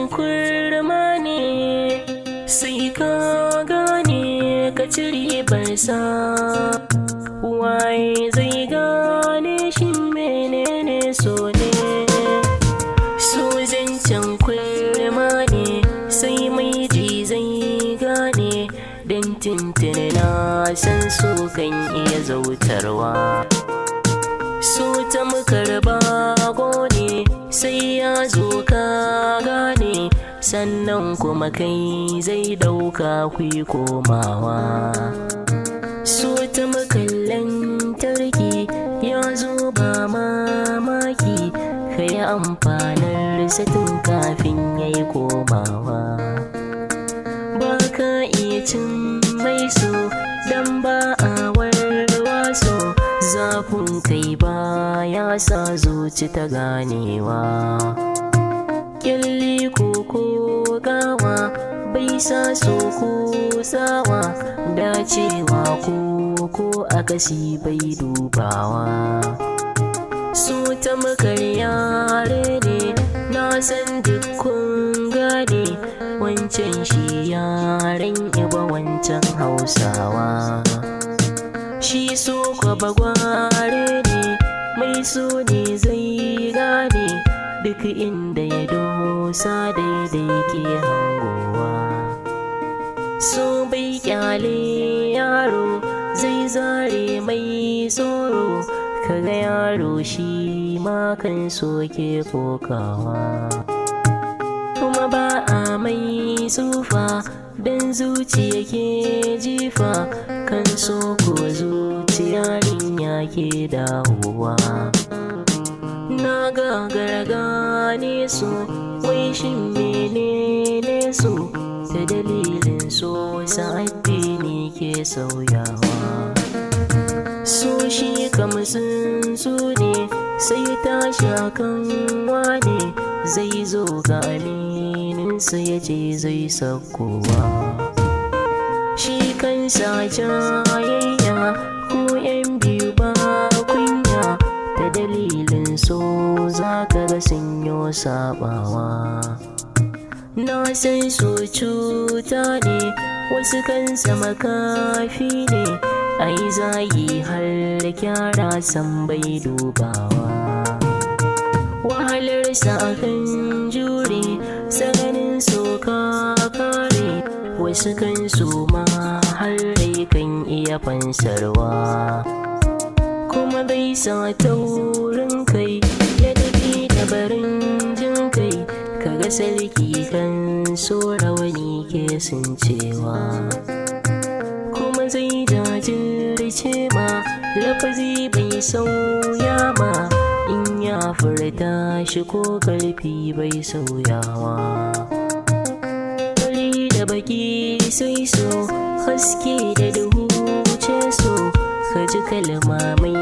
zancen kurma ne, sai ka gane ka ci ribarsa. Waye zai gane shi, menene so ne? So zancen kurma ne, sai mai ji zai gane. Don tuntuni na san so kan iya zautarwa. So ta karba ne, sai ya zo ka gane, sannan kuma kai zai dauka kui komawa. So ta makallan tarki ya zo, ba mamaki ka yi amfanar tun kafin ya yi komawa. Ba ka iya cin mai so don ba a warwaso. Zafin kai ba ya sa zuci ta ganewa. Kyalli ko gawa bai sa so ko sawa. Dacewa ko akasi bai dubawa. So ta yare ne, na san duk kun gane. Wancan shi yaren Iba, wancan Hausawa. Shi so kwa bagware ne, mai so ne zai gane. Duk inda ya dosa daidai ke hangowa. So bai kyale yaro, zai zare mai tsoro. Kaga yaro shi ma kan so ke kokawa. Kuma ba a mai tsufa don zuciya ke jifa. Kan so ko zuciya ya ke dawowa. Na gagara gane so, wai shin menene so? Ta dalilin so addini ke sauyawa. So shi kamar tsuntsu ne, sai tashi kan wane. Zai zo ga amininsa ya ce zai sakowa. Shi kansa jayayya ko yan biyu ba kunya. Ta dalilin so za ka ga sun yi sabawa. Na san so cuta ne, wasu kansa makafi ne. Ai zagi har kyara san bai dubawa. Wahalarsa akan jure, tsananin so ka kare. Wasu kan so ma har rai kan iya fansarwa. Kuma bai sa taurin kai, ladabi da barin jin kai. Kaga sarki kan so rawani ke sun cewa. Kuma zai jajirce ma, lafazi bai sauya ma. In ya furta shi ko karfi bai sauyawa. Fari da baki sai so, haske da duhu ce so. Ka ji kalma mai